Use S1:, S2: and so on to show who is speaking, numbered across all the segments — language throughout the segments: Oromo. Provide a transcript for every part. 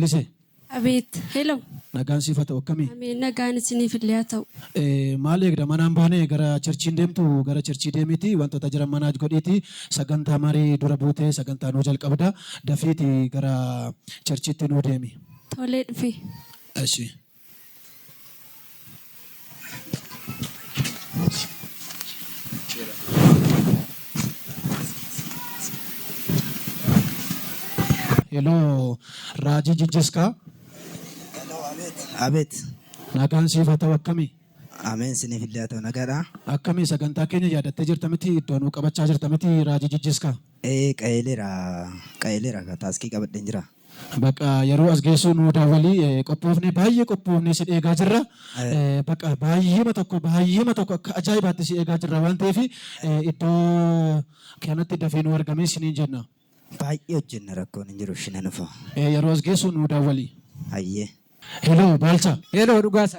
S1: Lalisee.
S2: Abeet. Hello.
S1: Nagaan siif haa ta'u akkamii?
S2: Ameen nagaan isiniif illee haa ta'u.
S1: Maal eegda manaan baanee gara churchiin deemtu gara churchii deemiiti wantoota jiran manaaj godhiiti sagantaa marii dura buutee sagantaa nuu jalqabda dafiiti gara churchiitti nuu deemi.
S2: Tolee dhufe.
S1: Eshi. Hello Raajii Jijjiskaa.
S3: Hello, abeet. Abeet.
S1: Nagaan siif haa ta'u akkami?
S3: Ameen siniif illee haa ta'u nagaadha.
S1: Akkami sagantaa keenya yaadattee jirta miti iddoo nuu qabachaa jirta miti Raajii Jijjiskaa?
S3: Ee qajeeleera qajeeleera taaskii qabadheen jira.
S1: Baqa yeroo as geessuu nuu dawwali qophoofne baay'ee qophoofne si eegaa jirra. Baqa baay'eema tokko baay'eema tokko akka ajaa'ibaatti si eegaa jirra waan ta'eef iddoo kanatti dafii nuu argamee siniin jenna.
S3: Baay'ee hojjenna rakkoon hin jiru ishina nufa.
S1: Yeroo as geessu nuu dawwali.
S3: Hayyee.
S1: Hello Baalcha.
S4: Hello Dhugaasa.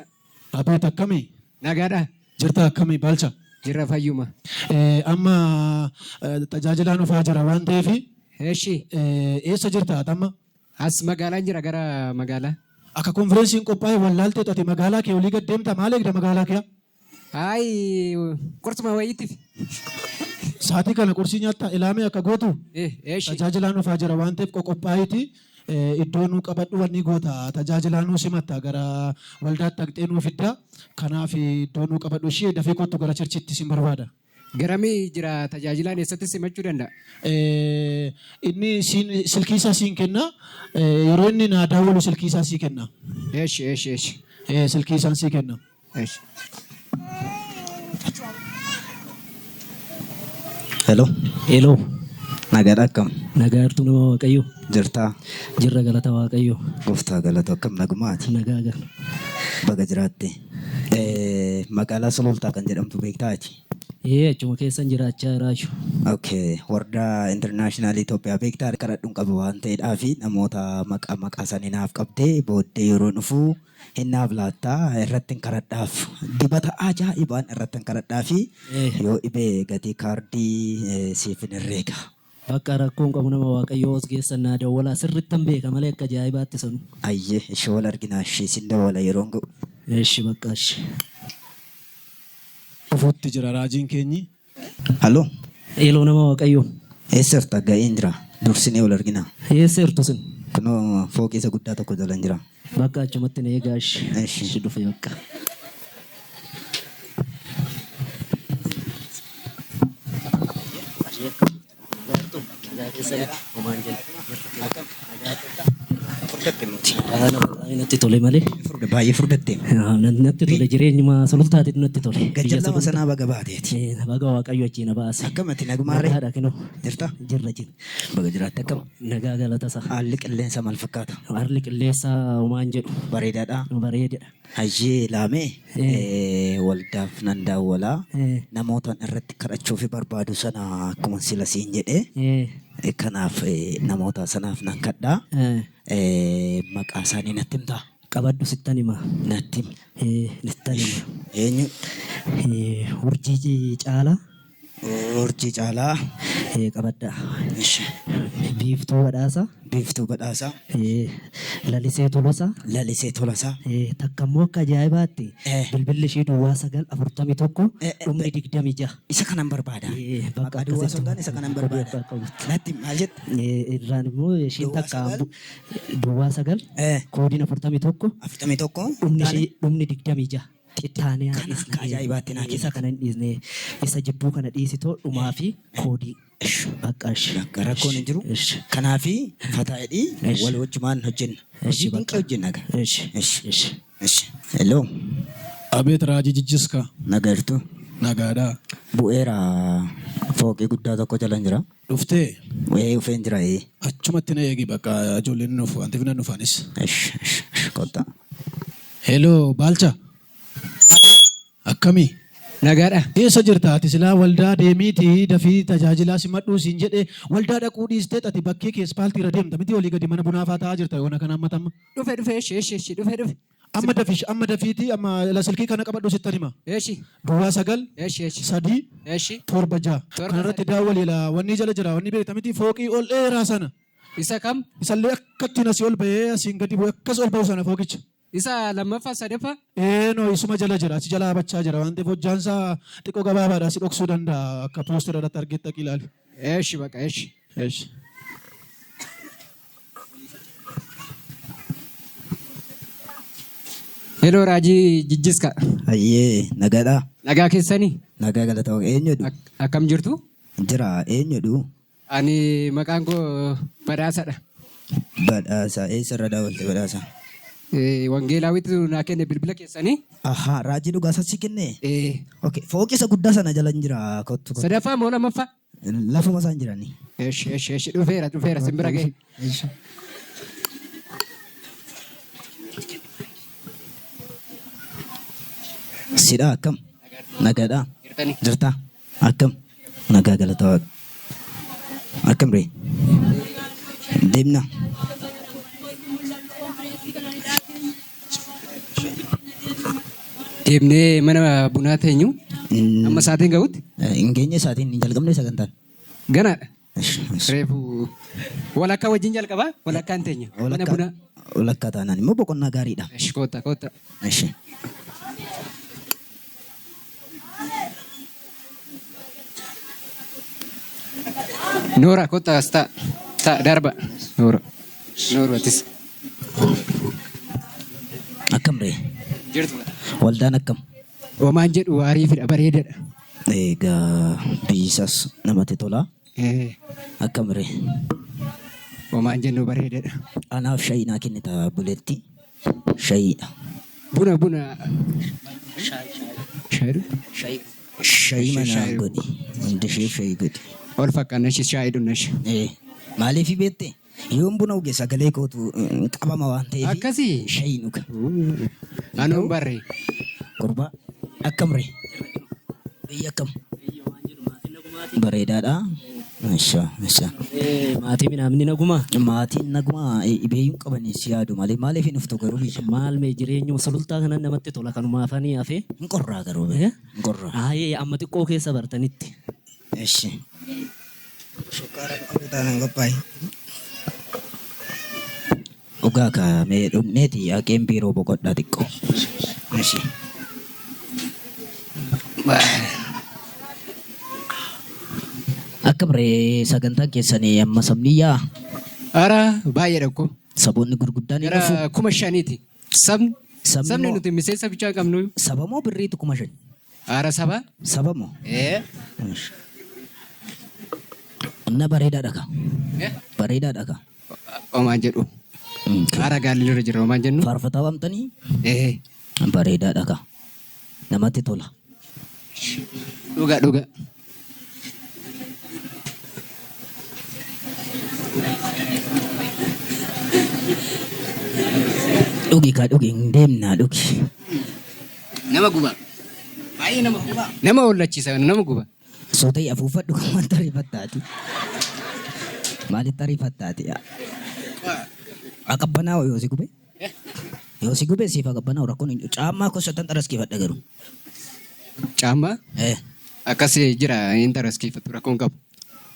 S1: Abeet akkami?
S4: Nagaadha.
S1: Jirta akkami Baalcha?
S4: Jirra fayyuma.
S1: Amma tajaajilaan dhufaa jira waan ta'eef.
S4: Eshi.
S1: Eessa jirta ati amma?
S4: As magaalaan jira gara magaalaa.
S1: Akka konfirensiin qophaa'e wallaalteetu ati magaalaa kee olii gad deemta maal eegda magaalaa kee?
S4: Ayi qursuma wayiitiif.
S1: Saatii kana qursii nyaattaa ilaamee akka gootu
S4: Eshi.
S1: tajaajilaan dhufaa jira waan ta'eef qoqophaa'iiti iddoo nuu qabadhu wanni goota tajaajilaa nuu simatta gara waldaatti dhaqxee nuu fidda kanaaf iddoo nuu qabadhu ishee dafee kottu gara churchitti sin barbaada.
S4: Garamii jira tajaajilaan eessatti simachuu danda'a?
S1: Inni siin silkii isaa siin kenna yeroo inni naa daawwalu silkii isaa sii kenna.
S4: Eshi eshi eshi.
S1: Silkii isaan sii kenna.
S4: Eshi.
S3: Hello.
S5: Hello.
S3: Nagaadha akkam?
S5: Nagaa jirtu nama Waaqayyoo.
S3: Jirtaa?
S5: Jirra galata Waaqayyoo.
S3: Gooftaa galatu akkam nagumaati?
S5: Nagaa gal.
S3: Baga jiraatte. Magaalaa Sulultaa kan jedhamtu beektaa ati?
S5: Ee achuma keessan jiraachaa jiraashu.
S3: Okay. Wardaa International Itoophiyaa beektaa kadhadhuun qaba waan ta'eedhaa fi namoota maqaa maqaa isaanii naaf qabdee booddee yeroo dhufu hin naaf laattaa irratti hin kadhadhaaf dibata ajaa'ibaan irratti hin kadhadhaa fi yoo dhibee gatii kaardii siif hin herreega.
S5: Bakka rakkoon qabu nama Waaqayyoo os geessan naa dawwalaa sirrittan beeka malee akka ajaa'ibaatti sanu.
S3: Ayyee ishee wal arginaa ishee sin dawwala yeroon ga'u.
S5: Eshi bakka eshi.
S1: Dhufuutti jira raajiin keenyi.
S3: Haloo.
S5: Hello nama Waaqayyoo.
S3: Eessa jirta? Ga'een jira. Dursinee wal arginaa.
S5: Eessa jirtu sin?
S3: Kunoo fooqii isa guddaa tokko jalan jira.
S5: Bakka achumatti na eegaa ishi.
S3: Eshi.
S5: Ishi dhufe bakka. Natti tole malee.
S3: Baay'ee furdatte.
S5: Natti tole jireenyuma sulultaatitu natti tole. Biyya
S3: Gajjallama
S5: sulultaa.
S3: sanaa baga baateeti.
S5: Baga Waaqayyo achii na baase.
S3: Akkamati nagumaaree?
S5: Nagaadha kinoo.
S3: Jirta?
S5: Jirra jira.
S3: Baga jiraatte akkam?
S5: Nagaa galata isaa.
S3: Haalli qilleensa maal fakkaata?
S5: Haalli qilleensaa homaan jedhu.
S3: Bareedaadha.
S5: Bareedaadha.
S3: Hayyee laamee waldaaf nan daawwala. Namootaan irratti kadhachuufi barbaadu sana akkuma sila siin jedhe. Kanaaf namoota sanaaf nan kadha. Maqaa isaanii natti himtaa?
S5: Qabadhu sittan hima.
S3: Natti himi.
S5: Sittan hima.
S3: Eenyu?
S5: Urjii Caalaa.
S3: Urjii Caalaa.
S5: Qabadha.
S3: Ishi.
S5: Biiftuu Badhaasaa.
S3: Biiftuu Badhaasaa.
S5: Lalisee Tolosaa.
S3: Lalisee Tolosaa.
S5: Takka immoo akka ajaa'ibaatti bilbilli ishii duwwaa 9 41 dhumni 26.
S3: Isa kanan barbaada.
S5: Bakka
S3: Maqaa duwwaa
S5: akkasitti
S3: osoo hin taane isa kanan barbaada. Natti maal jette?
S5: Irraan immoo ishiin
S3: Duwwaa
S5: takka
S3: 9.
S5: duwwaa 9 koodiin 41
S3: 41
S5: dhumni ishii dhumni 26. Itti aanee haa
S3: Kana
S5: dhiisne.
S3: akka ajaa'ibaatti naa
S5: Isa
S3: kenna.
S5: kana hin dhiisne. Isa jidduu kana dhiisitoo dhumaa fi koodii.
S3: Ish.
S5: Bakka ish.
S3: Bakka rakkoon hin jiru.
S5: Ish.
S3: Kanaafi fataa jedhii
S5: Ish.
S3: wal wajjumaan hojjenna.
S5: Ish
S3: Hojii
S5: bakka.
S3: dinqii hojjenna gaa.
S5: Ish.
S3: Ish.
S5: Ish.
S3: Ish. Hello.
S1: Abeet raajii jijjiska.
S3: Naga jirtu.
S1: Nagaadha.
S3: Bu'eera fooqii guddaa tokko jalan jira.
S1: Dhuftee?
S3: Ee dhufeen jira ee.
S1: Achumatti na eegi bakka ijoolleen nuuf wanti nan dhufaanis.
S3: Ish ish ish kottaa.
S1: Hello Baalcha. Akkami?
S4: Nagaadha.
S1: Eessa jirta ati silaa waldaa deemiitii dafii tajaajilaa simadhuu siin jedhe waldaa dhaquu dhiistee ati bakkee kee ispaaltii irra deemta miti olii gadi mana bunaa faa taa'aa jirta yoona kana amma tamma.
S4: Dhufe dhufe eshi eshi eshi dhufe dhufe.
S1: Amma dafi amma dafiitii amma la silkii kana qabadhu sittan hima.
S4: Eshi.
S1: Duwwaa 9
S4: Eshi eshi.
S1: 3
S4: Eshi.
S1: 7 6
S4: 7
S1: kanarratti daawwali la wanni jala jira wanni beekta miti fooqii ol dheeraa sana.
S4: Isa kam?
S1: Isallee akka ittiin asii ol ba'ee asiin gadi bu'ee akkas ol ba'u sana fooqicha.
S4: Isa lammaffaa sadaffaa?
S1: Eenoo isuma jala jira achi jala dhaabachaa jira waan ta'eef hojjaan isaa xiqqoo gabaabaadha si dhoksuu danda'a akka poostera irratti argetti dhaqi ilaali.
S4: Eshi baqa eshi.
S1: Eshi.
S4: Heloo Raajii Jijjiska.
S3: Hayyee nagaadhaa.
S4: Nagaa keessanii?
S3: Nagaa galata waaqa eenyudhu?
S4: Akkam jirtu?
S3: Jira eenyudhu?
S4: Ani maqaan koo Badhaasadha.
S3: Badhaasa eessarra daawwatte badhaasa?
S4: Wangeelaawitu naa kenne bilbila keessanii.
S3: Ahaa raajii dhugaa sassi kenne?
S4: Eh,
S3: Okay fooqi isa guddaa sana jala hin jira kottu kottu.
S4: Sadaffaa moo lammaffaa?
S3: Lafuma isaan jirani.
S4: Eshi eshi eshi dhufeera dhufeera simbira ga'e.
S3: Sidhaa akkam? Nagaadhaa?
S4: Jirtanii?
S3: Jirtaa? Akkam? Nagaa galata waaqa. Akkam ree? Deemna.
S4: Deemnee mana bunaa teenyu amma sa'aatiin ga'utti
S3: Hin geenye sa'aatiin hin jalqabne sagantaan.
S4: ganaadha.
S3: Ish, ish.
S4: Reefu walakkaa wajjin jalqabaa walakkaan teenya mana
S3: Walakkaa
S4: bunaa.
S3: walakkaa taanaan immoo boqonnaa gaariidha.
S4: Eshi koota koota.
S3: Ishi.
S4: Noora koota as ta'a ta'a darba. Noora. Noora atis.
S3: Akkam ree?
S4: Jirtu.
S3: Waldaan akkam?
S4: Omaan jedhu ariifidha bareedadha.
S3: Egaa biyyisaas namatti tola.
S4: Eh,
S3: Akkam ree?
S4: Omaan jennu bareedadha.
S3: Anaaf shayii naa kennita buletti. Shayiidha.
S4: Buna buna. Shaayii.
S3: Shayii manaa
S4: Shaayii.
S3: godhi. Hundi isheef shayii godhi.
S4: Ol fakkaanna ishee shaayii dhunna ishee.
S3: Eh, Maaliif beekte? Yoon buna dhuge sagalee kootu qabama waan ta'eef.
S4: Akkasii.
S3: Shayii dhuga.
S4: Anuun barree.
S3: Gurbaa akkam ree? Biyya akkam? Bareedaadha. Isha, isha.
S5: Maatii minaamni naguma.
S3: Maatiin naguma dhibeeyyuu qabanii si yaadu malee maaliif hin dhuftu garuu biyya?
S5: Maal mee jireenyuma sulultaa kanan namatti tola kanumaafanii hafe.
S3: Hin qorraa garuu
S5: Eh?
S3: hin qorraa.
S5: Aayee amma xiqqoo keessa bartanitti.
S3: Ishi. Shukkaara qabu taanaan qophaa'e. Dhugaa kaa mee dhugneeti haqeen biiroo boqodhaa xiqqoo. Ishi. Akkam ree sagantaan keessanii amma sabni yaa
S4: Ara baay'eedha ko.
S3: saboonni gurguddaan hin dhufu.
S4: Gara 5000ti. Sabni
S3: Sabni
S4: sabni
S3: moo-
S4: nuti miseensa bichaa qabnu.
S3: Saba moo birriitu 5000?
S4: Ara saba.
S3: Saba moo?
S4: Eh.
S3: Ishi. Na bareedaadha kaa.
S4: Eh.
S3: Bareedaadha kaa.
S4: Omaan jedhu. Ara gaalli irra jira omaan jennu.
S3: Faarfataa waamtanii
S4: Eh.
S3: bareedaadha kaa. Namatti tola.
S4: Dhuga dhuga.
S3: Dhugi kaa dhugi hin deemnaa dhugi.
S4: Nama guba. Baay'ee nama guba. Nama hollachiisa nama guba.
S3: Soo ta'e afuuffadhu kan waan ariifattaati. Maalitti ariifattaati? Aqabbanaa yoo si gube? Yoo si gube siif aqabbanaa rakkoon hin jiru. Caammaa koo satan xaraskiifadha garuu.
S4: Caammaa
S3: Eh.
S4: akkas jira hin taraskiifatu rakkoon qabu.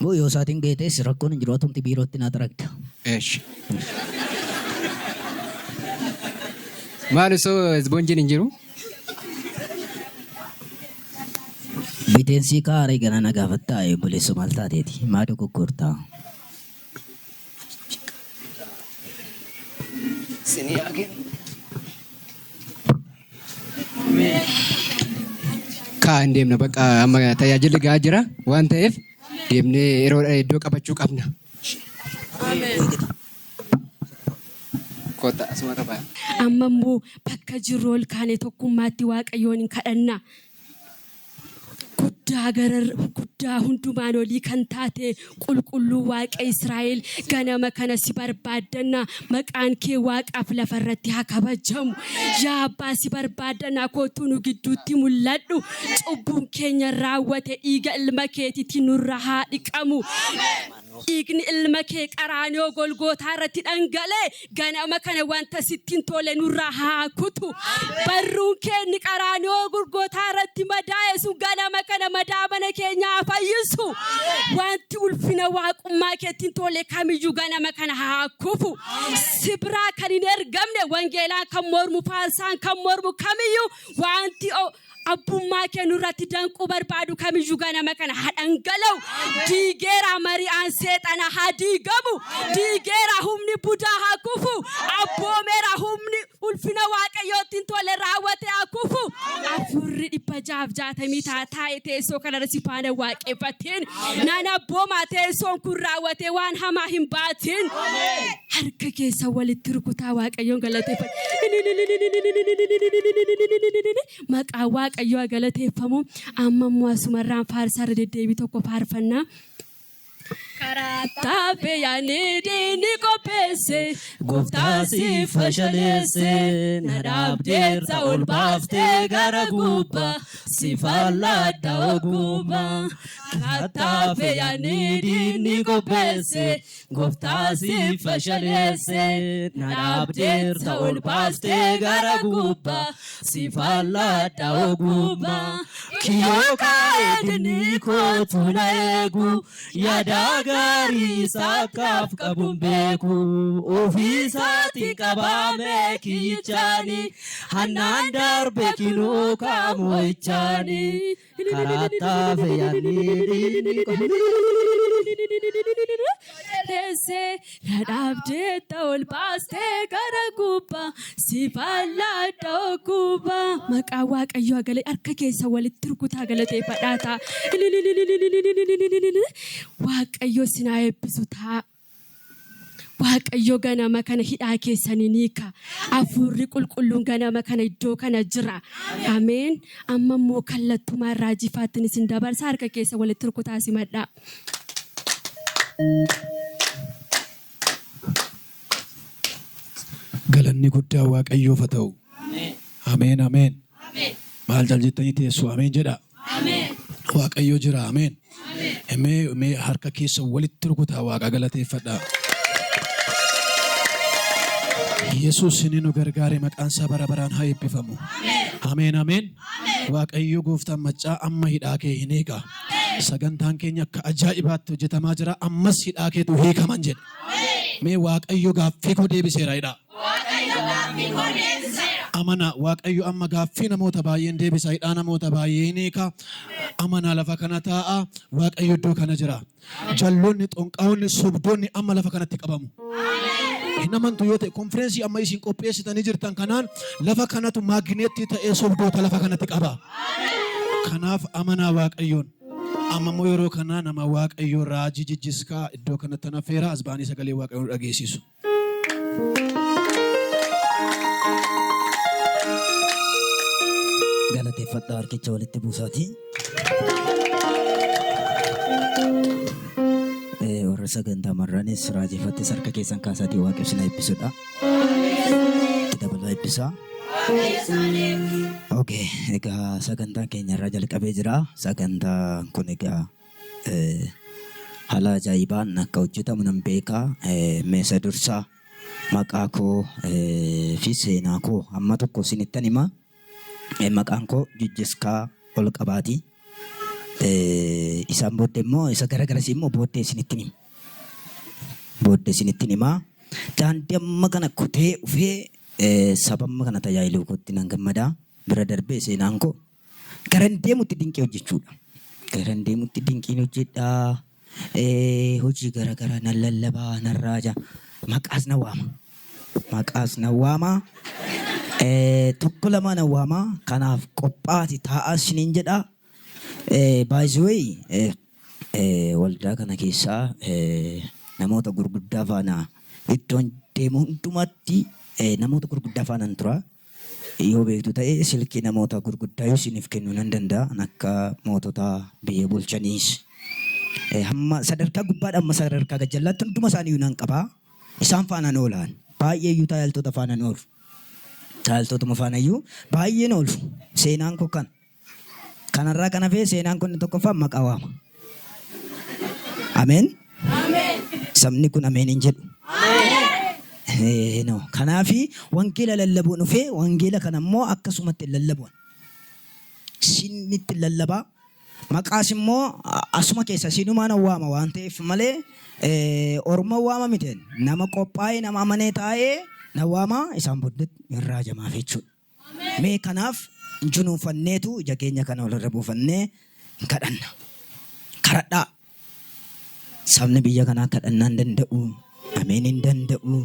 S3: Moo yoo isaatiin geetes rakkoon hin jiru atumti biirootti naa xaragda.
S4: Eesh. Maal osoo isboonjiin hin jiru?
S3: Biteensi kaaree gana na gaafattaa obboleessoo maal taateeti? Maa dogoggortaa?
S4: Kaa hin deemna bakka amma tajaajilli gahaa jira waan ta'eef deemnee yeroo iddoo qabachuu qabna. Kottaa asuma irra ba'a.
S2: Amma immoo bakka jirru ol kaane tokkummaatti Waaqayyoon hin kadhanna. Guddaa garar guddaa hundumaan olii kan taate qulqulluu Waaqa Israa'el ganama kana si barbaaddanna maqaan kee Waaqaaf lafarratti haa kabajamu. Yaa Abbaa si barbaaddanna kootuu nu gidduutti mul'adhu. Cubbuun keenya raawwate dhiiga ilma keetiitiin nurra haa dhiqamu. Dhiigni ilma kee Qaraaniyoo Golgootaa irratti dhangala'e ganama kana wanta sitti hin tolle nurraa haa kutu. Barruun kee inni Qaraaniyoo Golgootaa irratti madaa'e sun ganama kana madaa mana keenyaa haa fayyisu. Wanti ulfina waaqummaa keetti hin tolle kamiyyuu ganama kana haa kufu. Si biraa kan hin ergamne wangeelaan kan mormu faarsaan kan mormu kamiyyuu wanti Abbummaa kee nurratti danquu barbaadu kamiyyuu ganama kana haa dhangala'u. Diigeera mari'aan seexanaa haa diigamu. Diigeera humni budaa haa kufu. Abboomeera humni ulfina Waaqayyootti hin tolle raawwate haa kufu. Afurri 660 taa taa'e teessoo kanarra si faana waaqeffateen. Naan abboomaa teessoon kun raawwate waan hamaa hin baatin. Harka keessa walitti rukutaa Waaqayyoon galateeffadha. Maqaan Waaqayyoo haa galateeffamu. Amma immoo asumarraan faarsaa irra deddeebii tokko faarfanna. Karaa taafe yaani diinni qopheesse gooftaa si fashaleesse na dhaabdeerta ol baaftee gara gubbaa si faalladha ogummaa. Karaa taafe yaani diinni qopheesse Gooftaa si fashaleesse na dhaabdeerta ol baastee gara gubbaa si faalladha ogummaa. Kiyyoo kaa'ee dinni kootu na eegu yaada gaarii isaa akkaaf qabuun beeku ofiisaatiin qabaame kiyyichaani hannaan darbe kinuu kaamo'ichaani. Karaa taafe yaadni diinni Teessee na dhaabdeetta ol baastee gara gubbaa si fallaadha oggubbaa. Maqaa Waaqayyoo haa gala harka keessa walitti rukutaa galateeffadhaa ta'a. Waaqayyo isin haa eebbisu ta'a. Waaqayyo ganama kana hidhaa keessan ni hiika. Hafuurri qulqulluun ganama kana iddoo kana jira. Ameen. Amma immoo kallattumaan raajifaattin isin dabarsa harka keessa walitti rukutaa simadhaa.
S1: Galanni guddaa Waaqayyoof haa ta'u. Ameen ameen. Maal cal jettanii teessu ameen jedhaa. Waaqayyo jira ameen. Mee mee harka keessa walitti rukutaa waaqa galateeffadhaa. Yesuus inni nu gargaare maqaan isaa bara baraan haa eebbifamu. Ameen ameen. Waaqayyo gooftaan maccaa amma hidhaa kee hin hiika. Sagantaan keenya akka ajaa'ibaatti hojjetamaa jira. Ammas hidhaa keetu hiikaman jedhe. Mee Waaqayyo gaaffii koo deebiseera jedhaa. Amanaa Waaqayyo amma gaaffii namoota baay'een deebisa hidhaa namoota baay'ee hin hiika. Amanaa lafa kana taa'a. Waaqayyo iddoo kana jira. Jalloonni, xonqaa'onni, sobdoonni amma lafa kanatti qabamu. Hin amantu yoo ta'e konfireensii amma isin qopheessitanii jirtan kanaan lafa kanatu maagneettii ta'ee sobdoota lafa kanatti qaba. Kanaaf amanaa Waaqayyoon. Amma immoo yeroo kana nama Waaqayyoo raajii jijjiskaa iddoo kanatti nan affeera as ba'anii sagalee Waaqayyoo nu dhageessisu.
S3: Galateeffadhaa harkicha walitti buusaatii. Warra sagantaa marranis raajifattis harka keessan kaasaatii waaqayyo isin eebbisudha. Itti dabalaa eebbisaa. Okay, egaa sagantaan keenya irraa jalqabee jira. Sagantaan kun egaa haala ajaa'ibaan akka hojjetamu nan beeka. Meesa dursaa maqaa koo fi seenaa koo hamma tokko isinittan hima. Maqaan koo Jijjiskaa Olqabaati. Isaan booddee immoo isa gara garasii immoo booddee isinittin hima. Booddee isinittin hima. Daandii amma kana kutee dhufee saba amma kana tajaajiluu kootti nan gammada. Bira darbee seenaan koo Garan deemutti dinqii hojjechuudha. Garan deemutti dinqiin hojjedha. Hojii gara garaa nan lallabaa, nan raaja. Maqaas nan waama. Maqaas nan waama. Tokko lama nan waama. Kanaaf qophaati taa'aa isiniin jedha. By the way, waldaa kana keessaa namoota gurguddaa faana iddoon deemu hundumatti namoota gurguddaa faanan tura. Yoo beektu ta'e silkii namoota gurguddaayyuu isiniif kennuu nan danda'a. Kan akka mootota biyya bulchaniis. Hamma sadarkaa gubbaadha hamma sadarkaa gajjallaatti hunduma isaaniiyyuu nan qaba. Isaan faanaan oolaan. Baay'eeyyuu taayaltoota faanaan oolu. Taayaltootuma faanayyuu baay'een oolu. Seenaan koo kana. Kanarraa kan hafee seenaan kun inni tokkoffaan maqaa waama. Ameen. Sabni kun ameen hin jedhu. No. Kanaafi wangeela lallabuun dhufee wangeela kana immoo akkasumatti hin lallabuun. Sinitti lallabaa. Maqaas immoo asuma keessa sinumaan waama waan ta'eef malee orma waama miti. Nama qophaa'ee nama amanee taa'ee na waama isaan booddeetti hin raajamaaf jechuudha. Mee kanaaf junuunfanneetu ija keenya kana walirra buufannee hin kadhanna. Kadhadhaa. Sabni biyya kanaa kadhannaa hin danda'u. Ameen hin danda'u.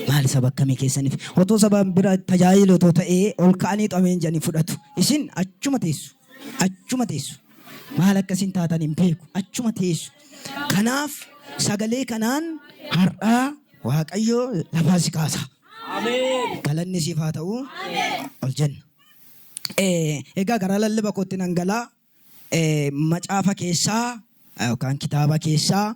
S3: Maal saba akkamii keessaniif? Otoo saba bira tajaajilu otoo ta'ee ol ka'aniitu ameen jedhanii fudhatu. Isin achuma teessu. Achuma teessu. Maal akkasiin taatan hin beeku. Achuma teessu. Kanaaf sagalee kanaan har'aa Waaqayyo lafaa si kaasa. Galanni siif haa ta'u. Ol jenna. Egaa gara lallaba kootti nan galaa. Macaafa keessaa yookaan kitaaba keessaa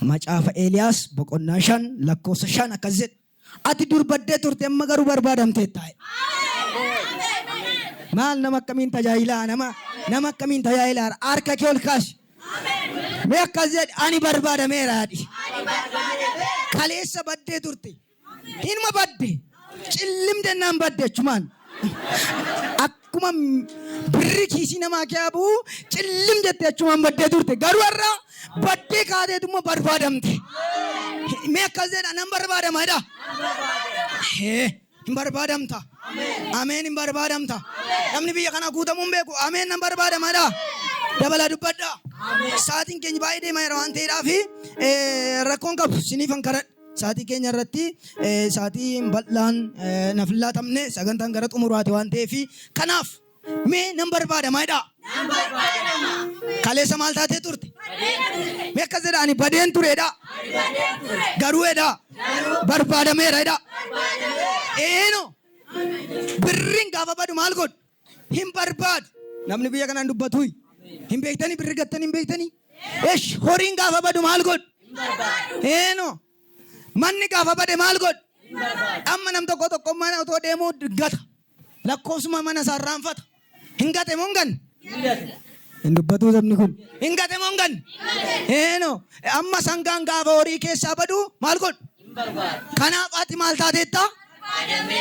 S3: macaafa Eeliyaas boqonnaa 5 lakkoofsa 5 akkas jedha. Ati dur baddee turte amma garuu barbaadamteetta. Maal nama akkamiin tajaajilaa nama nama akkamiin tajaajilaa harka kee ol kaasi. Mee akkas jedhi ani barbaadameera jedhi. Kaleessa baddee turte. Hinuma badde. Cillim jennaan badde achumaan. Akkuma birri kiisii namaa kee bu'u cillim jettee achumaan baddee turte. Garuu har'a baddee kaateetuma barbaadamte. Mee akkas jedha nan barbaadama jedha. Hee hin barbaadamta. Ameen hin barbaadamta. Namni biyya kanaa guutamuu hin beeku. Ameen nan barbaadama jedha. Dabalaa dubbadha. Sa'aatiin keenya baay'ee deemaa jira waan ta'eedhaaf rakkoon qabu siniifan kadhadha. Sa'aatii keenya irratti sa'aatiin bal'aan naaf hin laatamne sagantaan gara xumuraati waan ta'eef kanaaf mee nan barbaadama jedhaa. Kaleessa maal taatee turte? Mee akkas jedha ani badeen tureedha. Garuu jedhaa barbaadameera jedhaa. Eenoo birriin gaafa badu maal godhu? Hin barbaadu. Namni biyya kanaan dubbatuuyi. Hin beektanii birri gattanii hin beektanii? Esh horiin gaafa badu maal godhu? Eenoo manni gaafa bade maal godhu? Amma nam tokko tokko mana otoo deemuu gata. Lakkoofsuma mana isaa irraanfata. Hin gate moo hin ganne? Hin dubbatuu sabni kun. Hin gate moo hin ganne? Eenoo amma sangaan gaafa horii keessaa badu maal godhu? Kanaaf ati maal taateetta?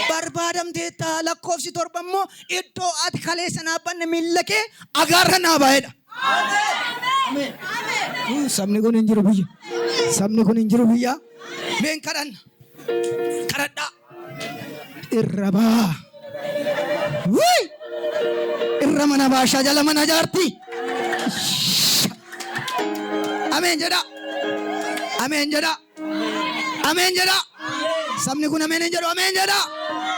S3: Barbaadamteetta. Lakkoofsi 7 immoo iddoo ati kaleessa naabbanne miilla kee agaarra naabaa'edha. Sabni kun hin jiru biyya. Sabni kun hin jiru biyya. Meen kadhanna. Kadhadhaa. Irra baa. Wuy! Irra mana baashaa jala mana jaarti. Ameen jedhaa. Ameen jedhaa. Ameen jedhaa. Sabni kun ameen hin jedhu ameen jedhaa.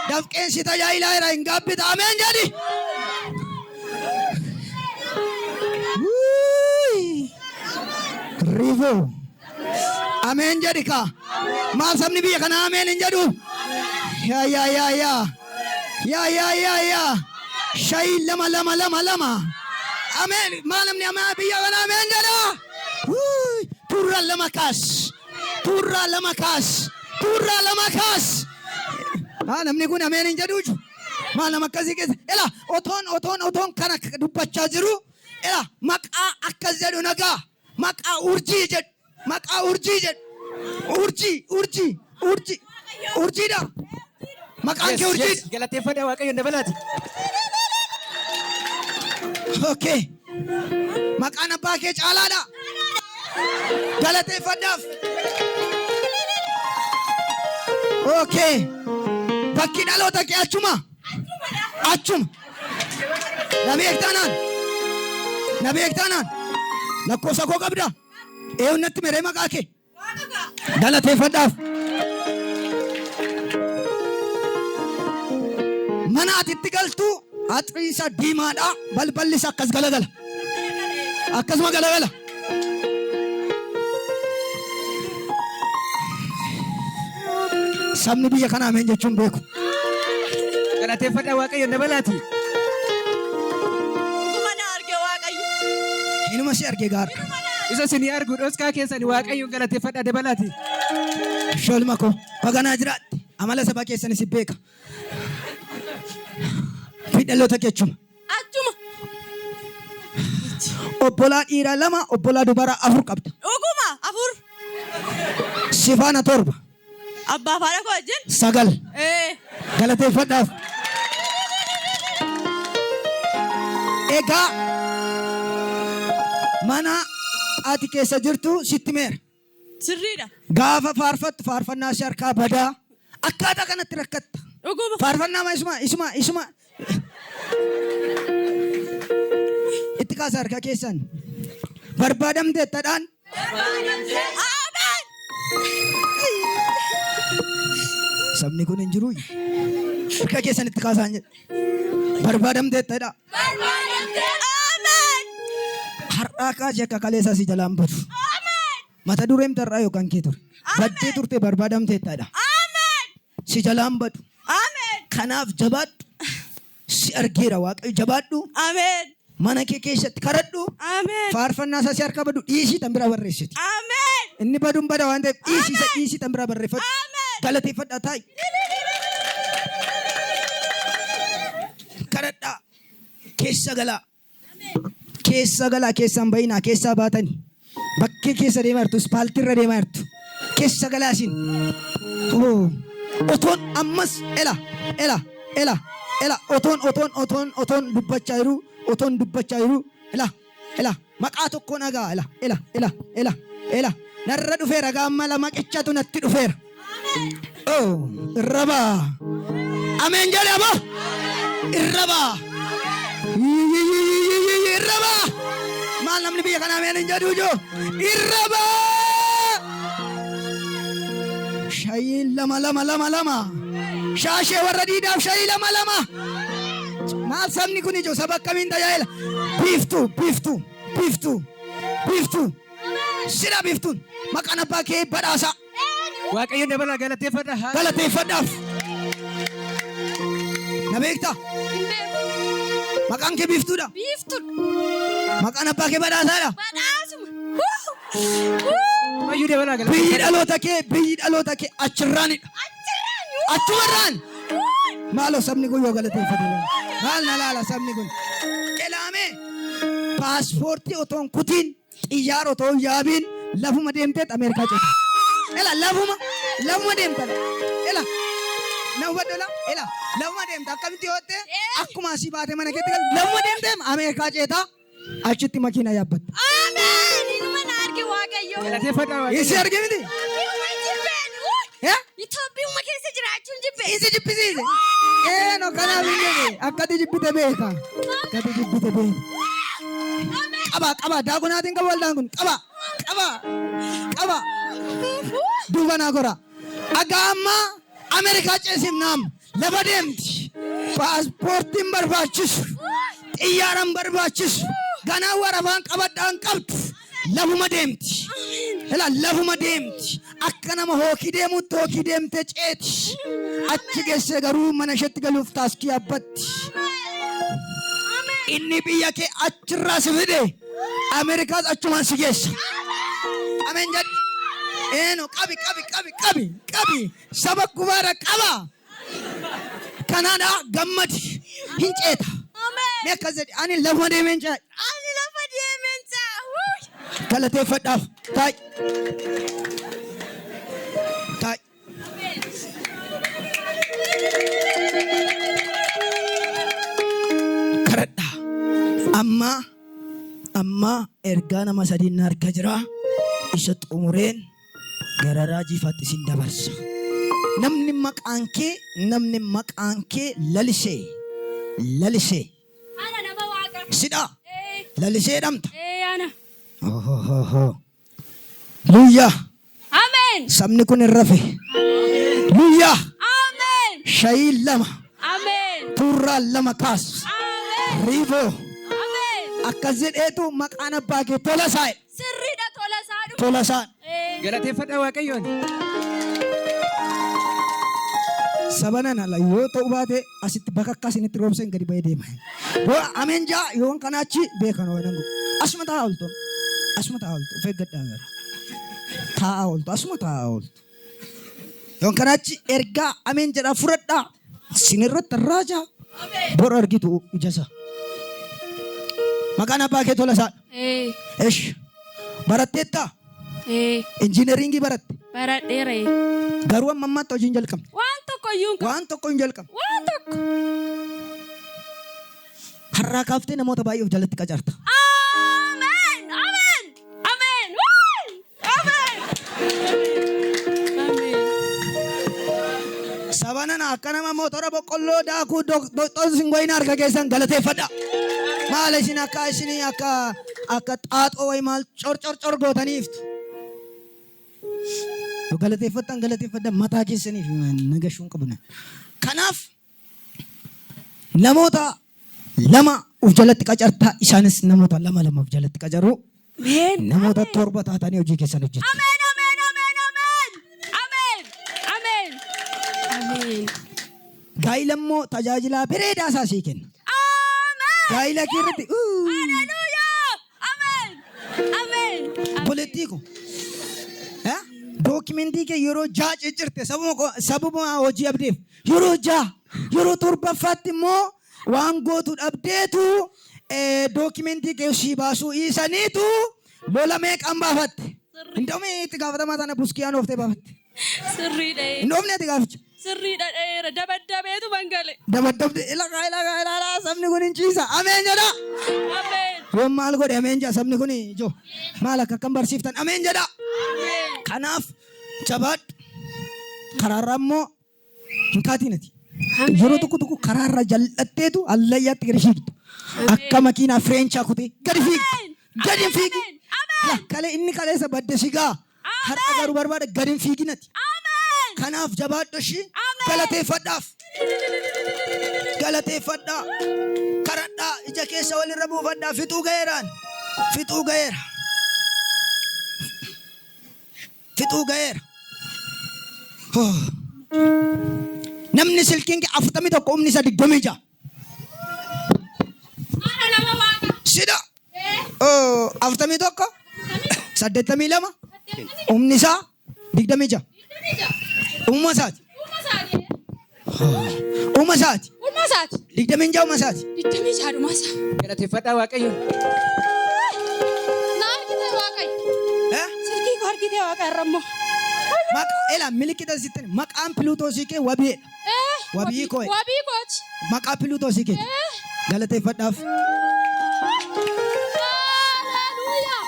S3: Dafqeen si tajaajilaa jira hin gaabbita ameen jedhi. Wuy! Riifoo. Ameen jedhi kaa. Maal sabni biyya kanaa ameen hin jedhu? Yaa yaa yaa yaa. Yaa yaa yaa yaa. Shayii lama lama lama lama. Ameen. Maal namni ameen biyya kanaa ameen jedha? Wuuy. Tuurraa lama kaas. Tuurraa lama kaas. Tuurraa lama kaas. Haa namni kun ameen hin jedhu. Maal nama akkasii keessa. Ela otoon otoon otoon kana dubbachaa jiru. Ela maqaa akkas jedhu nagaa. Maqaa urjii jedhu. Maqaa urjii jedhu. Urjii, urjii, urjii. Urjiidha. Maqaan kee urjiidha.
S4: Galateeffadhaa Waaqayyoon dabalaati.
S3: Okay. Maqaan abbaa kee caalaadha. Galateeffadhaaf. Okay. Bakki dhaloota kee achuma. Achuma. Na beektaanaan. Na beektaanaan. Lakkoofsa koo qabda. Eeyyuu natti meree maqaa kee. Galateeffadhaaf. Mana ati itti galtu haxriin isaa diimaadha. Balballi isaa akkas galagala. Akkasuma galagala. Sabni biyya kanaa ameen jechuun beeku.
S4: Galateeffadhaa Waaqayyoon dabalaati.
S6: Dhuguma na arge Waaqayyo.
S3: Inuma si arge gaara.
S4: Isa isin argu dhoskaa keessan Waaqayyoon galateeffadhaa dabalaati.
S3: Sholma koo baganaa jiraatte amala saba keessan si beeka. Fi dhaloota keechuma.
S6: Achuma.
S3: Obbolaa dhiiraa 2 obbolaa dubaraa 4 qabda.
S6: Dhuguma 4.
S3: Si faana 7.
S6: Abbaa fi haadha koo wajjin?
S3: 9.
S6: Ee.
S3: Galateeffadhaaf. Egaa mana ati keessa jirtu sitti meera.
S6: Sirriidha.
S3: Gaafa faarfattu faarfannaa si harkaa badaa akkaataa kanatti rakkatta.
S6: Dhuguma.
S3: Faarfannaa ma isuma isuma isuma itti kaasa harka keessan. Barbaadamteettadhaan.
S6: Ameen.
S3: Sabni kun hin jiru. Harka keessan itti kaasaan jedhe. Barbaadamteettadha.
S6: Ameen.
S3: Har'aa kaasee akka kaleessaa si jalaan badu. Mata dureen tarraa yookaan kee ture. Baddee turte barbaadamteettadha.
S6: Ameen.
S3: Si jalaan badu.
S6: Ameen.
S3: Kanaaf jabaadhu. Si argeera Waaqayyo jabaadhu.
S6: Ameen.
S3: Mana kee keessatti kadhadhu.
S6: Ameen.
S3: Faarfannaa isaa si harkaa badu dhiisii tan biraa barreessiti.
S6: Ameen.
S3: Inni baduun bada waan ta'eef dhiisii isa dhiisii tan biraa barreeffadhu.
S6: Ameen.
S3: Galateeffadhaa taa'i. Kadhadhaa. Keessa galaa. Keessa galaa keessaan bayinaa keessaa baatani. Bakkee keessa deemaa jirtu ispaaltiirra deemaa jirtu. Keessa galaa isin. Oo. Otoon ammas ela ela ela ela otoon otoon otoon otoon dubbachaa jiru otoon dubbachaa jiru ela ela maqaa tokko nagaa ela ela ela ela ela narra dhufeera gaamma lama qichatu natti dhufeera. Oh, irra baa. Ameen jedhe aboo. Irra baa. Irra baa. Maal namni biyya kana ameen hin jedhu ijoo. Irra baa. Shayiin lama lama lama lama. Shaashee warra diidaaf shayii lama lama. Maal sabni kun ijoo saba akkamiin tajaajila? Biiftuu biiftuu biiftuu biiftuu. Sila biiftuun maqaan abbaa kee badhaasaa.
S4: Waaqayyoon dabalaa galateeffadha. Haa-
S3: Galateeffadhaaf. Na beektaa?
S2: Hin beeku.
S3: Maqaan kee biiftuudha.
S2: Biiftuudha.
S3: Maqaan abbaa kee badhaasaadha.
S2: Badhaasuma.
S4: Ammayyuu dabalaa
S3: Biyyi
S4: galateeffadha.
S3: dhaloota kee biyyi dhaloota kee achirraanidha. Achumarraan. Maaloo sabni kun yoo galateeffate maal na laala sabni kun. Elaamee paaspoortii otoo hin kutiin Xiyyaara otoo hin yaabiin lafuma deemteet Ameerikaa ceete. Ela lafuma lafuma deemta. Ela na hubadhu ela ela lafuma deemta akkamitti yoo ta'e akkuma asii baatee mana keetti galu lafuma deemtee Ameerikaa ceeta achitti makiina yaabbatta.
S2: Ameen. Inuma na arge Waaqayyo.
S4: Galateeffadhaa
S3: Isi
S4: Waaqayyo.
S3: arge miti?
S2: Itoophiyuma jibbeen. Wuy!
S3: Eh?
S2: Itoophiyuma keessa jiraachuun jibbe.
S3: Isi jibbisiise. Eeno kanaaf hin jedhe akkati jibbite beeka. Akkati jibbite beeka. Qaba qaba daakunaatiin qaba waldaan kun qaba qaba qaba duuba naa gora. Aga amma Ameerikaa ceesifnaam lafa deemti. Paaspoortiin barbaachisu xiyyaaraan barbaachisu ganaa warafaan qabadhaan qabdu lafuma deemti. Ila lafuma deemti. Akka nama hookii deemutti hookii deemtee ceeti. Achi geessee garuu mana isheetti galuuf taaskii yaabbatti. Inni biyya kee achirraa si fide Ameerikaas achumaan si geessa. Ameen jedhi. Eeno qabi qabi qabi qabi qabi saba kubaara qaba. Kanaadha gammadi hin ceeta. Mee akkas jedhi ani lafuma deemeen ce'a.
S6: Ani lafa deemeen ce'a. Wuy.
S3: Galateeffadhaaf taa'i. Taa'i. Kadhadhaa. Amma amma ergaa nama sadiin na harka jira. Isa xumureen gara raajiifaatti isin dabarsa. Namni maqaan kee namni maqaan kee lalisee lalisee
S2: Ana nama waaqa.
S3: sidha
S2: Ee,
S3: lalisee dhamta.
S2: ee ana.
S3: Ohohoho. Luyyaa.
S2: Ameen.
S3: Sabni kun hin rafe. Luyyaa.
S2: Ameen.
S3: Shayii lama.
S2: Ameen.
S3: Tuurraa lama kaas.
S2: Ameen.
S3: Riifoo.
S2: Ameen.
S3: Akkas jedheetu maqaan abbaa kee Tolasaa jedhe.
S2: Sirriidha Tolasaa dhuma.
S3: Tolasaa.
S2: Ee.
S4: Galateeffadhaa Waaqayyoon.
S3: Saba nana la yoo ta'u baate asitti bakka akka isinitti roobseen gadi ba'ee deema. Yoo ameen jaa yoon kanaa achi beekan waan godhu. Asuma taa'aa ooltu. Asuma taa'aa ooltu. Of eeggadhaa gara. Taa'aa ooltu. Asuma taa'aa ooltu. Yoon kanaa achi ergaa ameen jedhaa fudhadhaa. Isinirratti raajaa. Bor argitu ija isaa. Maqaan abbaa kee Tolasaadha.
S2: Ee.
S3: Esh. Baratteettaa?
S2: Ee.
S3: Injiineriingii baratte?
S2: Baradheera.
S3: Garuu amma ammaatti hojii hin jalqabne.
S2: Waan tokko iyyuu hin qabu.
S3: Waan tokko hin jalqabne.
S2: Waan tokko.
S3: Har'aa kaaftee namoota baay'ee of jalatti qacarta.
S2: Ameen! Ameen! Ameen! Wuu! Ameen! Ameen.
S3: Saba nana akka nama mootora boqqolloo daakuu doqxoon sin goyina harka keessan galateeffadha. Maal isin akka isin akka akka xaaxoo wayi maal cor cor cor gootaniiftu. Yoo galateeffattan galateeffadhan mataa keessaniif nagashuun qabna. Kanaaf namoota lama of jalatti qacartaa isaanis namoota lama lama of jalatti qacaru.
S2: Ameen.
S3: Namoota torba taatanii hojii keessan hojjetu.
S2: Ameen! Ameen! Ameen! Ameen! Ameen! Ameen! Ameen.
S3: Gaa'ila immoo tajaajilaa bareedaa isaa sii kenna.
S2: Ameen!
S3: Gaa'ila kee irratti uu,
S2: Haleluuyaa! Ameen! Ameen!
S3: Obboleettii ko eh, dookimentii kee yeroo ja'a ciccirte sababuma sababuma hojii abdeef yeroo ja'a yeroo torbaffaatti immoo waan gootu dhabdeetu eh, dookimentii kee sii baasuu dhiisaniitu lola meeqaan baafatte. Hin dhoofne itti gaafatamaa sana buskiyaan ooftee baafatte.
S2: Sirriidha.
S3: Hin dhoofne ati gaaficha.
S2: Sirriidha dheera. Dabaddabeetu mangale.
S3: Dabaddabde ilaa ilaa ilaa sabni kun hin ciisa. Ameen jedha.
S2: Ameen.
S3: Yoon maal godhe ameen jedha sabni kun ijoo. Maal akka akkam barsiiftan ameen jedha.
S2: Ameen.
S3: Kanaaf jabaadhu. Karaarraa immoo hin kaatiin ati. Yeroo tokko tokko karaarra jal'atteetu hallayyaatti gadi fiigdu. Akka makiinaa fireenchaa kutee gadi fiigdu. Gadi hin fiigi.
S2: Ameen.
S3: Kalee inni kaleessa badde sigaa. Har'a garuu barbaada gadi hin fiigin ati.
S2: Ameen.
S3: Kanaaf jabaadhu ishii
S2: Ameen.
S3: galateeffadhaaf. Galateeffadhaa. Karadhaa ija keessa walirra buufadhaa fixuu ga'eeraan. Fixuu ga'eera. Fixuu ga'eera. Oh. Namni silkiin kee 41 humni isaa 26.
S2: Haadha nama waaqa.
S3: Sida. Oh, 41 82 humni isaa 26. Uumama isaati. Uumama isaati.
S2: Uumama isaati.
S3: 26 uumama isaati.
S2: 26 dhuma isaa.
S4: Galateeffadhaa Waaqayyoon.
S2: Na argite Waaqayyo.
S3: Eh?
S2: Silkii koo argite Waaqa irra immoo.
S3: Maqaa ela milikita sittin maqaan Piluutoosii kee wabiidha. Wabii koo.
S2: Wabii kooti.
S3: Maqaa Piluutoosii kee. Galateeffadhaaf.
S2: Haleluuyaa.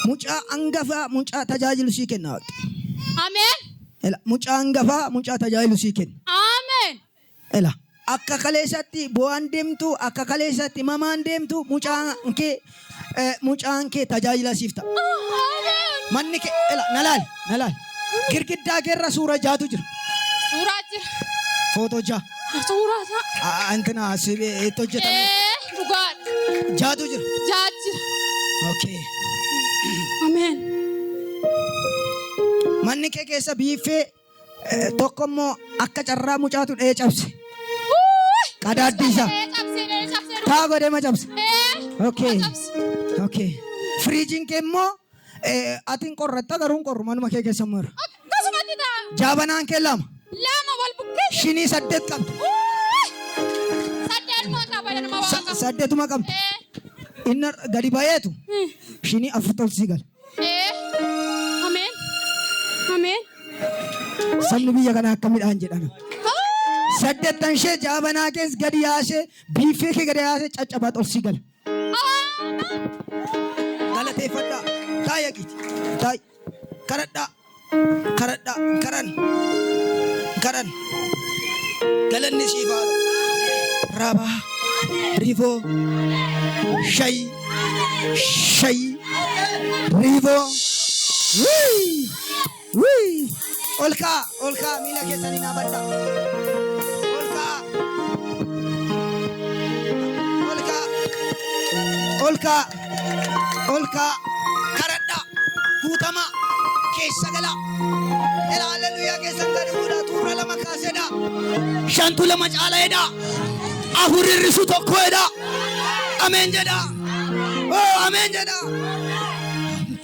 S3: Mucaa hangafaa mucaa tajaajilu sii kenna. Waaqni.
S2: Ameen.
S3: Ela mucaa hangafaa mucaa tajaajilu sii kenna.
S2: Ameen.
S3: Ela akka kaleessatti bu'aan deemtu akka kaleessatti mamaan deemtu mucaan kee eh, mucaan kee tajaajila siif ta'a.
S2: Ameen.
S3: Manni kee ela na laali na laali. Girgiddaa keerra suura jaatu jira.
S2: Suuraa jira.
S3: Footoo jaa.
S2: Suuraa isaa.
S3: Antina itti hojjetame.
S2: Ee dhugaadha.
S3: Jaatu jira.
S2: Jaa jira.
S3: Okay.
S2: Ameen.
S3: Manni kee keessa biiffee eh, tokko immoo akka carraa mucaatu dha'ee cabse. Qadaaddii isaa.
S2: Ee cabsee ee cabsee.
S3: Taa godhee ma cabse.
S2: Ee.
S3: Okay.
S2: Cabse.
S3: Okay. Firiijiin kee immoo eh, ati hin qorratta garuu hin qorru manuma kee keessa immoo jira.
S2: Akkasumatti ta'a.
S3: Jaabanaan kee lama.
S2: Lama wal bukkee.
S3: Shinii saddeet qabda.
S2: Saddeetuma qaba nama waaqa.
S3: Saddeetuma qabda.
S2: Ee.
S3: Inni gadi ba'eetu shinii afur tolsii gala.
S2: Ee. Ameen. Ameen.
S3: Sabni biyya kanaa akka midhaan jedhama. Saddeettan ishee jaabanaa kees gadi yaasee biiffee kee gadi yaasee caccabaa tolsii gala. Galateeffadhaa. Taa'i aqiiti. Taa'i. Kadhadhaa. Kadhadhaa. Kadhan. Kadhan. Galanni siif haa ta'u. Rabaa. Rifoo. Shayi. Shayi. Rifoo. Wii. Wii. Ol ka'a. Ol ka'a. Miila keessanii dhaabadhaa. Ol ka'a. Ol ka'a. Ol ka'a. Ol ka'a. Kadhadhaa. Guutamaa. Keessa galaa. Ela haleluuyaa keessan gadi fuudhaa. Tuura lama kaasedha. Shantu lama caala jedha. Afur hir'isu tokko jedha. Ameen jedha. Oh, ameen jedha.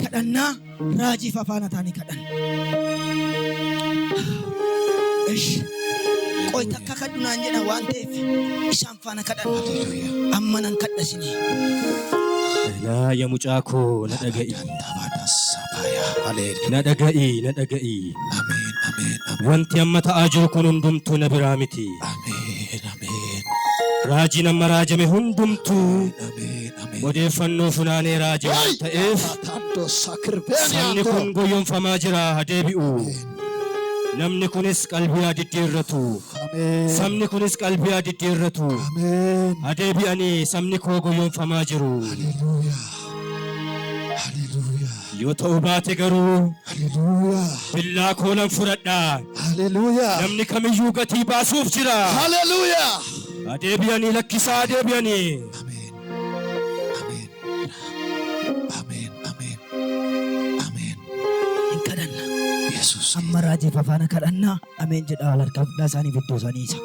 S3: Kadhannaa raajiif afaan taanii kadhanna. Ish. Qoy takka kadhu naan jedha waan ta'eef isaan faana kadhanna. Amma nan kadha isinii.
S1: Elaa ya mucaa koo na dhaga'i. Haleluuyaa.
S7: Na dhaga'i, na dhaga'i.
S1: Ameen, ameen, ameen.
S7: Wanti amma ta'aa jiru kun hundumtuu na biraa miti.
S1: Ameen, ameen.
S7: Raajiin amma raajame hundumtuu
S1: Ameen, ameen.
S7: odeeffannoo funaanee raaje waan ta'eef
S1: Taandoo
S7: sabni
S1: sakirbeeniyaatoo.
S7: kun goyyomfamaa jira haa deebi'u. Namni kunis qalbii haa diddiirratu.
S1: Ameen.
S7: Sabni kunis qalbii haa diddiirratu.
S1: Ameen.
S7: Haa deebi'anii sabni koo goyyomfamaa jiru.
S1: Haleluuyaa. Haleluuyaa.
S7: Yoo ta'uu baate garuu
S1: Haleluuyaa.
S7: billaa koo nan fudhadha.
S1: Haleluuyaa.
S7: Namni kamiyyuu gatii baasuuf jira.
S1: Haleluuyaa.
S7: Haa deebi'anii lakkisaa haa deebi'anii.
S1: Ameen. Ameen. Ameen. Ameen. Ameen.
S3: Hin kadhanna.
S1: Yesuus.
S3: Amma raajiif afaana kadhannaa. Ameen jedhaa wal harkaa fudhaa isaaniif iddoo isaanii isa.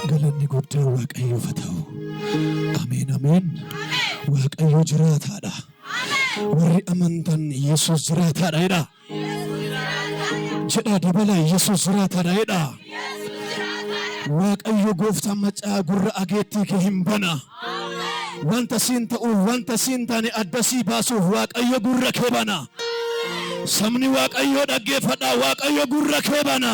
S1: Galanni guddaan Waaqayyoof haa ta'u. Ameen. Ameen. Waaqayyo jiraataadha. Warri amantan Yesuus jiraataadha jedha. Jedhaa dabalaa Yesuus jiraataadha jedha. Waaqayyo gooftaan macaa gurra ageettii kee hin bana. Wanta siin ta'uuf wanta siin taane adda sii baasuuf Waaqayyo gurra kee bana. Sabni Waaqayyoo dhaggeeffadhaa Waaqayyo gurra kee bana.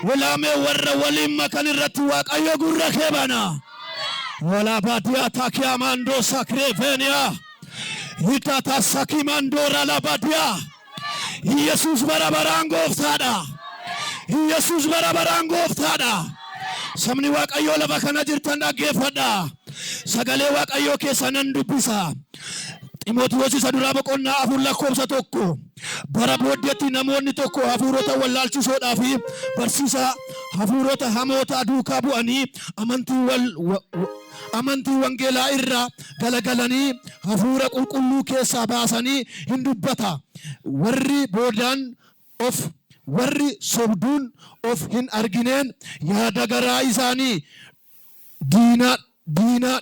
S1: Walaamee warra waliin makan irratti Waaqayyo gurra kee bana. Walaabaadiyaa taakiyaa maandoo sakreefeeniyaa. Hitaata sakii maandoora labaadiyaa. Yesuus bara baraan gooftaadha. Yesuus bara baraan gooftaadha. Sabni Waaqayyoo lafa kana jirtan dhaggeeffadha. Sagalee Waaqayyoo keessa nan dubbisa. Ximootiyoos isa duraa boqonnaa 4 lakkoofsa 1. Bara booddeetti namoonni tokko hafuurota wallaalchisoodhaa fi barsiisaa hafuurota hamoota duukaa bu'anii amantii wal amantii wangeelaa irraa galagalanii hafuura qulqulluu keessaa baasanii hin dubbata. Warri boodaan of warri sobduun of hin argineen yaada garaa isaanii diina diina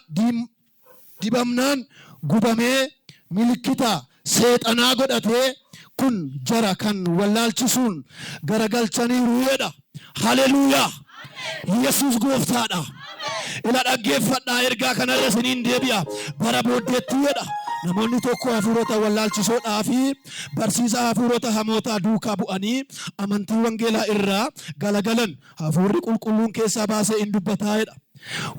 S1: dibamnaan gubamee milikkita seexanaa godhatee kun jara kan wallaalchisuun garagalchaniiru jedha. Haleluuyaa! Yesuus gooftaadha. Ila dhaggeeffadhaa ergaa kanarra isiniin deebi'a. Bara booddeetti jedha. Namoonni tokko hafuurota wallaalchisoodhaa fi barsiisa hafuurota hamootaa duukaa bu'anii amantii wangeelaa irraa galagalan hafuurri qulqulluun keessaa baasee hin dubbataa jedha.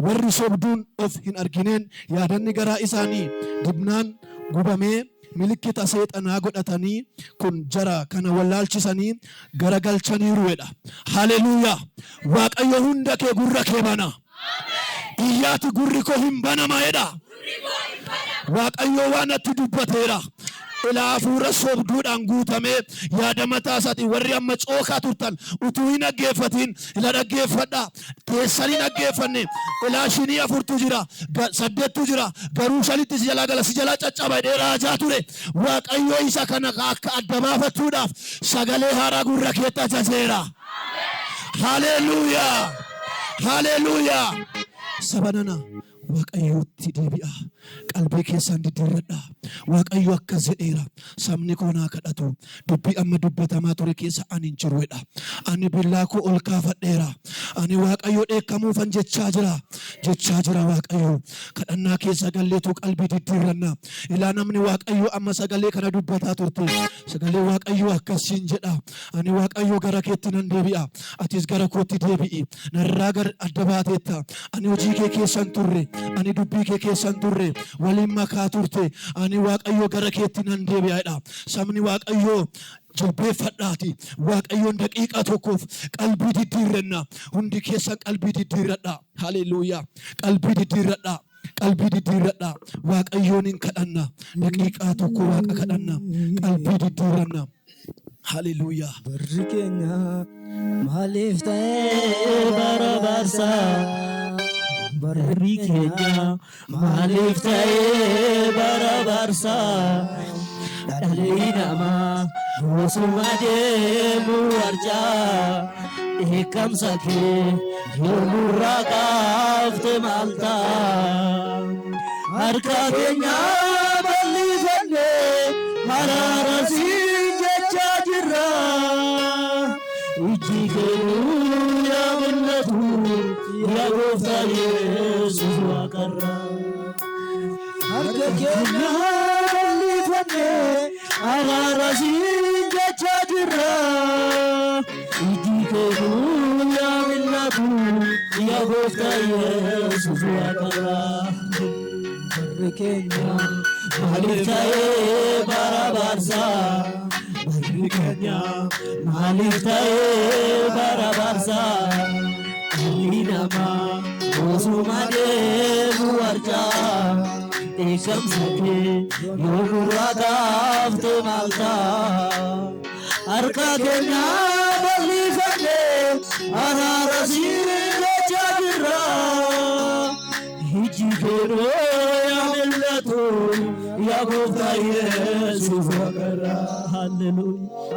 S1: Warri sobduun of hin argineen yaadanni garaa isaanii dibnaan gubamee milikkita seexanaa godhatanii kun jara kana wallaalchisanii garagalchaniiru jedha. Haleluuyaa! Waaqayyo hunda kee gurra kee bana. Iyyaati gurri koo hin banama jedha. Waaqayyo waan natti dubbateera. Ilaa hafuura sobduudhaan guutamee yaada mataa isaatiin warri amma cookaa turtan utuu hin dhaggeeffatiin ila dhaggeeffadhaa. Teessanii dhaggeeffanne ilaa shinii 4tu jira 8tu jira garuu 5tti si jalaa gala si jalaa caccaba jedhee raajaa ture. Waaqayyo isa kana akka adda baafachuudhaaf sagalee haaraa gurra keetti ajajeera. Haleluuyaa! Haleluuyaa! Saba nana Waaqayyootti deebi'a. Qalbii keessan diddiirradhaa. Waaqayyo akkas jedheera. Sabni koo naa kadhatu. Dubbii amma dubbatamaa ture keessa ani hin jiru jedha. Ani billaa koo ol kaafadheera. Ani Waaqayyo dheekkamuufan jechaa jira. Jechaa jira Waaqayyo. Kadhannaa keessa galleetu qalbii diddiirranna. Ilaa namni Waaqayyo amma sagalee kana dubbataa turte. Sagalee Waaqayyo akkasiin jedha. Ani Waaqayyo gara keetti nan deebi'a. Atis gara kootti deebi'i. Narraa gar adda baateetta. Ani hojii kee keessan turre. Ani dubbii kee keessan turre. Waliin makaa turte. Ani Waaqayyo gara keetti nan deebi'a jedha. Sabni Waaqayyo jilbeeffadhaati. Waaqayyoon daqiiqaa tokkoof qalbii diddiirranna. Hundi keessan qalbii diddiirradha. Haleluuyaa. Qalbii diddiirradha. Qalbii diddiirradha. Waaqayyoon hin kadhanna. Daqiiqaa tokko Waaqa kadhanna. Qalbii diddiirranna. Haleluuyaa.
S5: Barri keenya maaliif ta'ee bara barsaa? Barri keenya maaliif ta'ee bara barsaa? Dhalli namaa osuma deemu arjaa. Dheekkamsa kee yoo nurraa kaafte maal ta'a? Harka keenya bal'ifannee araara siin jechaa jirra. Ijji kee nuu yaa mul'atu yaa gooftaa Yesuus waaqarra.
S1: keenya bal'ifannee araara siin jechaa jirra. Iji kee yaa mil'atu yaa gooftaa Yesuus waaqarraa. Barri keenya maaliif ta'ee bara baarsaa? Barri keenya maaliif ta'ee bara baarsaa? Dhalli namaa osuma deemu arjaa. Dheekkamsa kee yoo nurraa kaafte maal ta'a? Harka keenya bal'ifannee araara siin jechaa jirra. Iji kee yaa mil'atu yaa gooftaa Yesuus waaqarraa. Halleluuyaa.